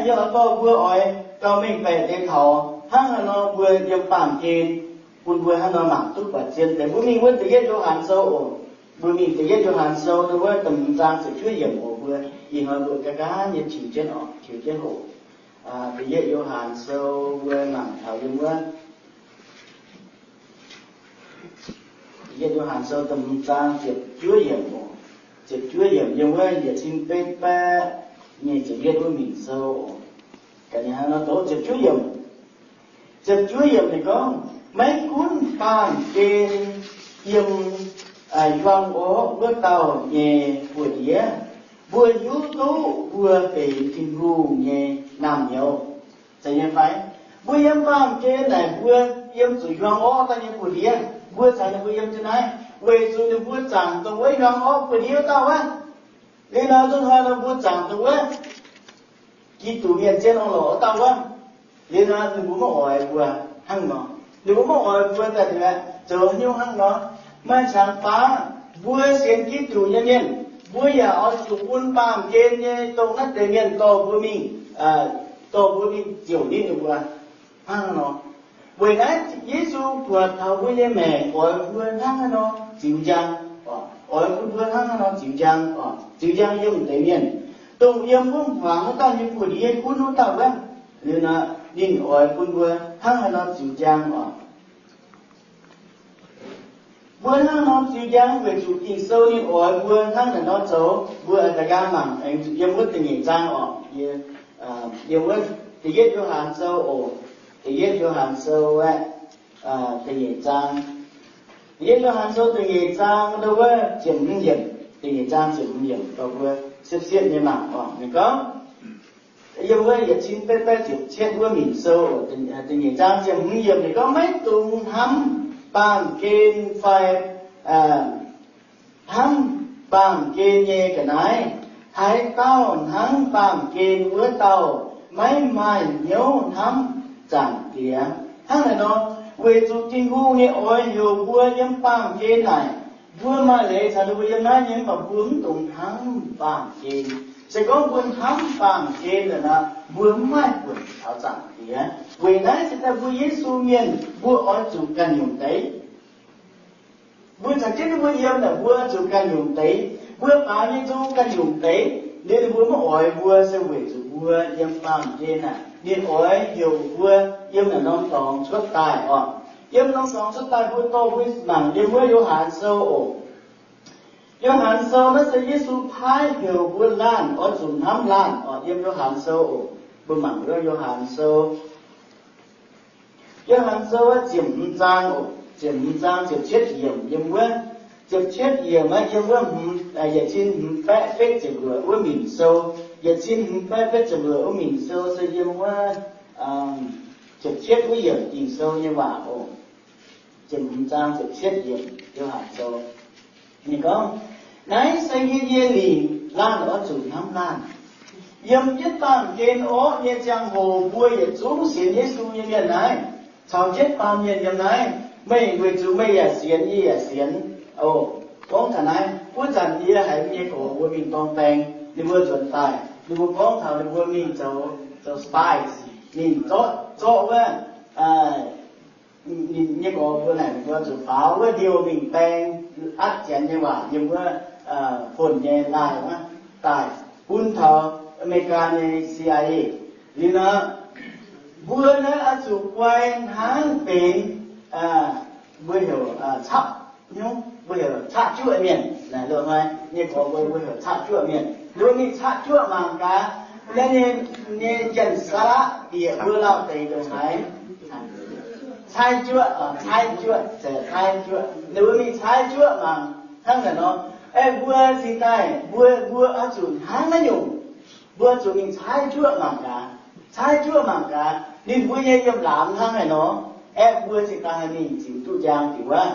Yie oix gorngv mbuo oix gauh mengh baeqc deix taux hnangv haaix nor mbuo yiem baamh gen, bun mbuo hnangv nor mangc duqv buatc zien deix. Mbuo mingh wuov Da'yietv Yo^han Sou oc. Mbuo mingh Da'yietv Yo^han Sou wuov da'hmz zaang ziepc juov yiemc oc. Mbuo ih hnoi mbuo ga'ga'naaiv nyei tiux jienv oc, tiux jienv oc. Da'yietv Yo^han Sou mbuo mangc taux yiem wuov Da'yietv Yo^han Sou da'hmz zaang ziepc juov yiemc oc. Ziepc juov yiemc yiem wuov yietc cin betv baeqv nyic ziepc yietv wuov mingh sou oc. Ga'naaiv nor doqv ziepc juov yiemc. Ziepc juov yiemc ninh gorngv, maiv gunv baamh gen yiem yuang orqv wuov dauh nyei buoz-ndiev, mbuo hiuv duqv mbuo benx Tin-Hungh nyei naamh nyouz. Zeiz nyei fai? Mbuo yiem baamh gen naaic mbuo yiem zuqc yuang orqv daaih nyei buoz-ndiev, mbuo caux ninh mbuo yiem jienv naaiv, weic zuqc ninh mbuo zaangc dongh wuov yuang orqv buoz-ndiev wuov dauh wuov. Liuz nor, zuqc hnoi nor mbuo zaangc dongh wuov Giduc mienh zien orn-lorqc wuov dauh wuov. Liuz nor ninh mbuo maiv oix mbuo hnangv nor. Ninh mbuo maiv oix mbuo daaih liuz aeqv, zoux haaix nyungc hnangv nor? Maaih qangx baav mbuo sienx Giduc nyei mienh, mbuo yaac oix zuqc bun baamh gen nyei dongh naaiv deix mienh dorh mbuo mingh, dorh mbuo mingh ziouc nitv ninh mbuo hnangv nor. Weic naaiv Yesu buatc taux mbuo nyei maengc oix mbuo hnangv haaix nor ziux njang, oix bun mbuo hnangv haaix nor ziux njang, ziux njang yiem deix mienh, dongh yiem wuov hmuangx wuov dauh nyei buoz-ndiev gunv wuov dauh wuov. Liuz nor ninh oix bun mbuo hnangv haaix nor ziux njang oc. Mbuo hnangv nor ziux njang weic zuqc Ging-Sou ninh oix mbuo hnangv naaic nor zoux. Mbuo da'nqaang mangc aengx zuqc yiem wuov da'nyeic zaang oc. Yiem wuov Da'yietv Yo^han Sou oc. Da'yietv Yo^han Sou aeqv, da'nyeic zaang. Da'yietv Yo^han Sou da'nyeic zaang wuov ziepc hmz yiemc, da'nyeic zaang ziepc hmz yiemc, dorh mbuo siepv-siepv nyei mangc oc. Ninh gorngv, yiem wuov yietc cin betv baeqv ziepc cietv wuov mingh sou, da'nyeic zaang ziepc hmz yiemc ninh gorngv, maiv dungx hnamv baamh gen fai hnamv baamh gen nyei ga'naaiv. Haaix dauh hnangv baamh gen wuov dauh maiv maaih hnyouv hnamv Zaangc Diex. Hnangv naaic nor, weic zuqc Tin-Hungh nyei oix heuc mbuo yiem baamh gen naaic, mbuo maaih leiz caux ninh mbuo yiem naaiv nyei, mv baac mbuo mv dungx hnamv baamh gen. Se gorngv mbuo hnamv baamh gen nor, mbuo mv maaih buonc taux Zaangc Diex. Weic naaiv se daaih mbuo Yesu mienh mbuo oix zuqc ganh nyungc deix. Mbuo caux jienv ninh mbuo yiem naaic mbuo zuqc ganh nyungc deix. Mbuo baaux nyei nzung ganh nyungc deix. Liuz ninh mbuo maiv oix mbuo se weic zuqc mbuo yiem baamh gen naaic, ninh oix heuc mbuo yiem naaic norm dorngx cuotv daaih oc. Yiem norm dorngx cuotv daaih mbuo dorh mbuo mangc yiem wuov Yo^han Sou oc. Yo^han Sou naaiv se Yesu paaiv heuc mbuo laanh oix zuqc hnamv laanh oc. Yiem Yo^han Sou oc. Mbuo mangc wuov Yo^han Sou. Yo^han Sou ziepc hmz zaang oc, ziepc hmz zaang ziepc cietv yiemc yiem wuov, ziepc cietv yiemc aeqv, yiem wuov hmz, yietc cin hmz baeqv betv ziepc luoqc wuov mingh sou, yietc cin hmz baeqv betv ziepc luoqc wuov mingh sou se yiem wuov ziepc cietv wuov yiemc Ging-Sou nyei waac oc. Ziepc hmz zaang ziepc cietv yiemc Yo^han Sou. Ninh gorngv, naaiv se yie nyei lingc, laanh oix zuqc hnamv laanh. Yiem jienv baamh gen orqv nyei ziangh hoc mbuo yietc zungv sienx Yesu nyei mienh naaiv, caux jienv baamh mienh yiem naaiv, meih weic zuqc meih yaac sienx, yie yaac sienx. O, gorngv taux naaiv, wuov zanc yie haiz mv nyei gorx mbuo mingh dorng baeng, ninh mbuo nzuonx daaih, ninh mbuo gorngv taux ninh mbuo mingh zoux, zoux spies, mingh zorqv, zorqv wuov, ninh nyei gorx mbuo naaic ninh mbuo zuqc faaux wuov ndiouh mingh baeng atv Janx nyei waac yiem wuov phone nyei line wuov daaih bun taux America nyei C I A. Liuz nor, mbuo naaiv oix zuqc guai hnangv benx, mbuo heuc capv, mbuo heuc caqv juoqv mienh. Naaiv nyei gorx mbuo, mbuo heuc caqv juoqv mienh. Ninh mbuo mingh caqv juoqv mangc gaax, naaiv nyei, nyei janx-saalaqv bieqc mbuo lauh deix ndongc haaix. Caaiv juoqv, caaiv juoqv, caaiv juoqv. Ninh mbuo mingh caaiv juoqv mangc hnangv naaic nor. Aeqv, mbuo cingx daaih, mbuo, mbuo oix zuqc hnangv naaiv nyungc. Mbuo zuqc mingh caaiv juoqv mangc gaax. Caaiv juoqv mangc gaax, ninh mbuo nyei yiem laamz hnangv naaic nor. Aeqv, mbuo cingx daaih haih mingh ziux duqv njang diuc wuov.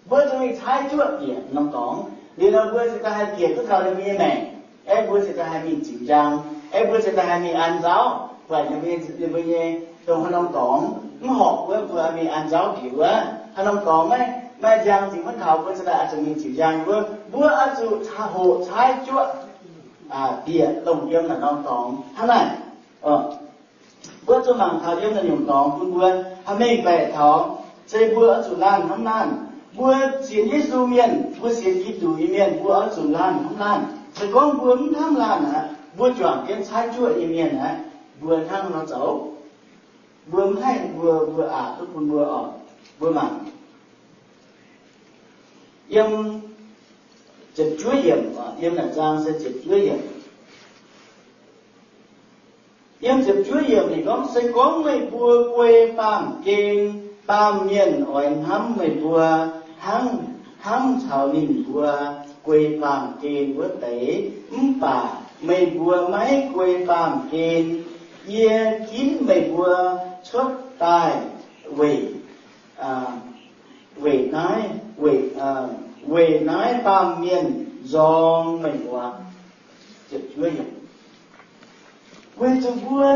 Mbuo zuqc mingh caaiv juoqv bieqc norm dorngx. Liuz nor mbuo cingx daaih haih bieqc duqv taux ninh mbuo nyei maengc. Aeqv, mbuo cingx daaih haih mingh ziux njang. Aeqv, mbuo cingx daaih haih mingh an nzauv, buatc ninh mbuo nyei, ninh mbuo nyei dongh haaix norm dorngx mv horpc wuov, mbuo haih mingh an nzauv bieqc wuov. Haaix norm dorngx maiv maaih njang cingx maiv taux, mbuo cingx daaih oix zuqc mingh ziux njang wuov. Mbuo oix zuqc hoqc caaiv juoqv bieqc longc yiem naaic norm dorngx hnangv naaic. Mbuo zuqc mangc taux yiem naaiv nyungc dorngx bun mbuo haih mengh baeqc taux, se mbuo oix zuqc laanh hnamv laanh. Mbuo sienx Yesu mienh, mbuo sienx Giduc nyei mienh, mbuo oix zuqc laanh hnamv laanh. Se gorngv mbuo mv hnamv laanh aqv, mbuo juangc jienv caaiv juoqv nyei mienh aqv, mbuo hnangv nor zoux, mbuo mv haih, mbuo, mbuo aqc duqv bun mbuo oc. Mbuo mangc yiem ziepc juov yiemc, yiem naaic zaang se ziepc juov yiemc. Yiem ziepc juov yiemc ninh gorngv, se gorngv meih mbuo guei baamh gen, baamh mienh oix hnamv meih mbuo hnangv, hnamv caux ninh mbuo guei baamh gen wuov deix. Mv baac meih mbuo maiv guei baamh gen. Yie ginv meih mbuo cuotv daaih weic, weic naaiv, weic, weic naaiv baamh mienh nzorng meih mbuo. Weic zuqc mbuo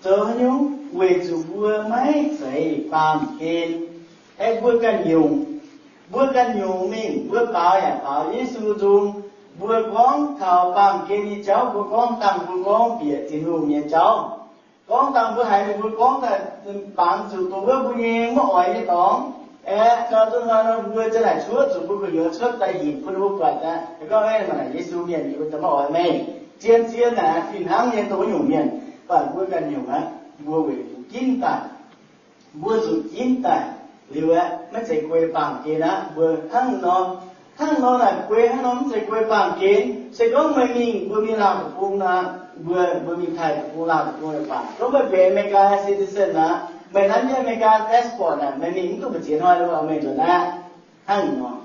zoux nyungc, weic zuqc mbuo maiv zeiz baamh gen. Aeqv, mbuo ganh nyungc, mbuo ganh nyungc mingh, mbuo baaux yaac baaux Yesu nzung. Mbuo gorngv taux baamh gen nyei jauv, mbuo gorngv dangh mbuo gorngv bieqc Tin-Hungh nyei jauv. Gorngv dangh mbuo haiz ninh mbuo gorngv daaih, baamz zuqc dongh wuov mbuo nyei maiv oix nyei dorngx. Aeqv, nor zunv hnoi nor mbuo ziouc naaic cuotv zuqc mbuo gu'nyuoz cuotv daaih hinc bun ninh mbuo buatc aqv. Gorngv, Naaic Yesu mienh yie mbuo za'gengh maiv oix meih. Zien-zien naaic fih hnangv nyei dongh wuov nyungc mienh, baac mbuo ganh nyungc aqv, mbuo weic zuqc ginv daaih. Mbuo zuqc ginv daaih liuz aeqv, maiv zeiz guei baamh gen aqv. Mbuo hnangv nor, hnangv nor naaic guei hnangv nor mv zeiz guei baamh gen. Se gorngv meih mingh mbuo mingh Laauh deic-bung nor, mbuo, mbuo mingh Taiv deic-bung, Laauh deic-bung naaic baac, gorngv meih benx America citizen aqv, meih nanv jienv America passport naaic, meih mingh mv duqv mbu'ziex hnoi lo meih nzuonx aqv. Hnangv nor,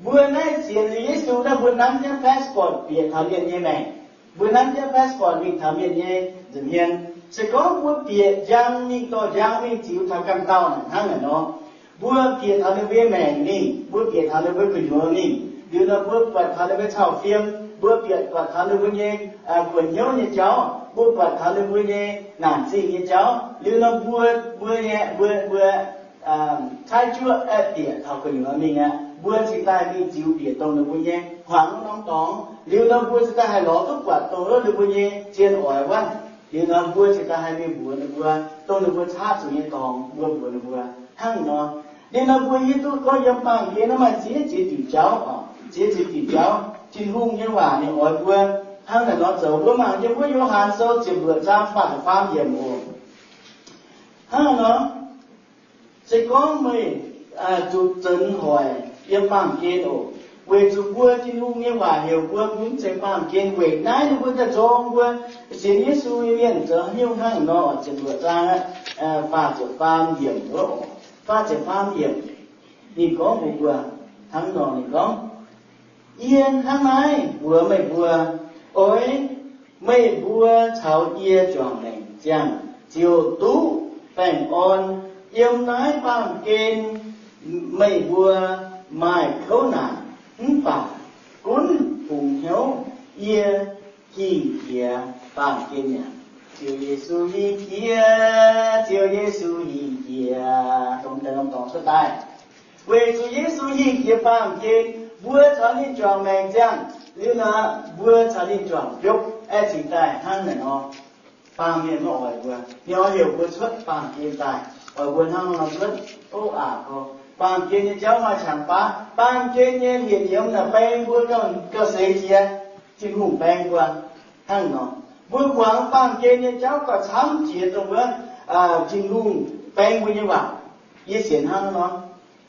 mbuo naaiv sienx liuz Yesu naaiv, mbuo nanv jienv passport bieqc taux mienh nyei maengc. Mbuo nanv jienv passport mingh taux mienh nyei nza'hmien. Se gorngv mbuo bieqc njang mingh, dorh njang mingh ziux taux ganh dauh naaic hnangv naaic nor, mbuo bieqc taux ninh mbuo nyei maengc mingh, mbuo bieqc taux ninh mbuo gu'nyuoz mingh, liuz nor mbuo buatc taux ninh mbuo nyei cau fiem, mbuo bieqc buatc taux ninh mbuo nyei kuonx hnyouv nyei jauv, mbuo buatc taux ninh mbuo nyei naanc zingh nyei jauv, liuz nor mbuo, mbuo nyei, mbuo, mbuo caaiv juoqv aeqv, bieqc taux gu'nyuoz mingh aqv, mbuo cingx daaih mingh ziux bieqc dongh ninh mbuo nyei hmuangx norm dorngx. Liuz nor mbuo cingx daaih haih lorz duqv buatc dongh wuov ninh mbuo nyei zien oix wuov. Liuz nor mbuo cingx daaih haih mingh mbuox ninh mbuo dongh ninh mbuo caaiv zuqc nyei dorngx, mbuo mbuox ninh mbuo hnangv nor. Liuz nor mbuo hiuv duqv gorngv yiem baamh gen naaiv maaih ziex ziex diuc jauv oc, ziex ziex diuc jauv Tin-Hungh nyei waac ninh oix mbuo hnangv naaic nor zoux. Mbuo mangc yiem wuov Yo^han Sou ziepc luoqc zaang faah ziepc faam yiemc oc. Hnangv naaic nor, se gorngv meih zuqc zoux hoic yiem baamh gen oc, weic zuqc mbuo Tin-Hungh nyei waac heuc mbuo, mbuo mv zeiz baamh gen. Weic naaiv ninh mbuo daaih nzorng mbuo sienx Yesu nyei mienh zoux haaix nyungc hnangv nor, ziepc luoqc zaang, faah ziepc faam yiemc wuov oc, faah ziepc faam yiemc. Ninh gorngv mbuox mbuo hnangv nor, ninh gorngv, Yie hnangv naaiv mbuox meih mbuo, oix meih mbuo caux yie juangc maengc ziangh, ziouc duqv baengh orn. Yiem naaiv baamh gen meih mbuo maaih kouv naanc, mv baac gunv fungx hnyouv, yie hingh jiex baamh gen mi'aqv. Ziouv Yesu hingh jiex, Ziouv Yesu hingh jiex, dongh deix norm dorngx cuotv daaih. Weic zuqc Yesu hingh jiex baamh gen, mbuo caux ninh juangc maengc ziangh, liuz nor mbuo caux ninh juangc biopv, aengx cingx daaih hnangv naaic nor. Baamh mienh maiv oix mbuo, ninh oix heuc mbuo cuotv baamh gen daaih, oix mbuo hnangv nor cuotv. O aac, baamh gen nyei jauv maaih qangx baav. Baamh gen nyei liepc yiemx naaic baeng mbuo gauh seix jiex. Tin-Hungh baeng mbuo hnangv nor. Mbuo muangx baamh gen nyei jauv gauh camv jiex dongh wuov Tin-Hungh baeng mbuo nyei waac. Yie sienx hnangv nor.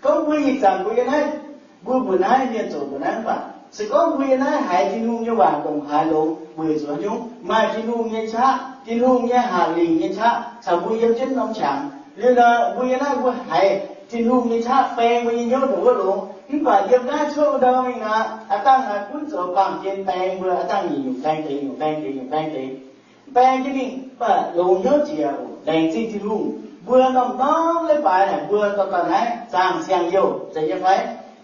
Gorngv mbuo ih zanc mbuo yiem naaiv, mbuo mbuoqc naaiv, mienh zoqc mbuoqc naaiv mv baac, se gorngv mbuo yiem naaiv haiz Tin-Hungh nyei waac ndongc haaix longx, weic zuqc haaix nyungc? Maaih Tin-Hungh nyei qaqv, Tin-Hungh nyei haah lingc nyei qaqv caux mbuo yiem jienv norm qangx. Liuz nor mbuo yiem naaiv mbuo haiz Tin-Hungh nyei qaqv baeng mbuo nyei hnyouv ndongc wuov longx. Mv baac yiem naaiv cuotv wuov ndau mingh aqv, aav dangh naaiv gunv zoux baamh gen baeng mbuo, aav dangh nyungc-nyungc baeng deix, nyungc baeng deix, nyungc baeng deix. Baeng jienv mingh, mv baac longx hnyouv jiex oc, laengz zingh Tin-Hungh. Mbuo norm-norm leiz-baaix naaic mbuo dorh daaih naaiv zaangh siang-youh, zeiz nyei fai?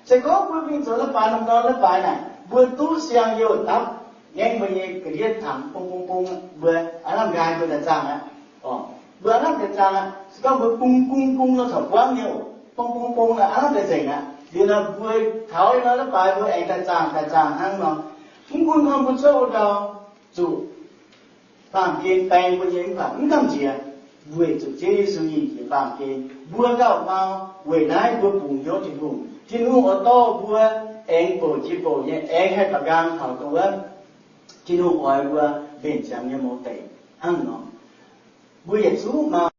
Se gorngv mbuo mingh zoux leiz-baaix norm-norm leiz-baaix naaic, mbuo duqv siang-youh dapv ngaengv mbuo nyei ga'ndiev tangx bung bung bung, mbuo aav lamh nqaai mbuo daaih zaangh aqv. Mbuo aav lamh daaih zaangh aqv. Se gorngv mbuo bung bung bung nor corc buangv nyei oc, bung bung bung nor aav lamh daaih nzengc aqv. Liuz nor mbuo taux nyei nor leiz-baaix mbuo aengx daaih zaangh daaih zaangh hnangv nor. Mv gunv nor mbuo cuotv wuov ndau zuqc baamh gen baeng mbuo nyei mv baac mv gamh nziex. Mbuo zuqc Ziouv Yesu nyei njiec baamh gen, mbuo gauh mau. Weic naaiv mbuo bungx hnyouv Tin-Hungh. Tin-Hungh oix dorh mbuo aengx bouc jiex bouc nyei, aengx haih ba'nqaang taux dongh wuov Tin-Hungh oix mbuo mbenc ziangx nyei mouz deic hnangv nor. Mbuo yietc zungv mau.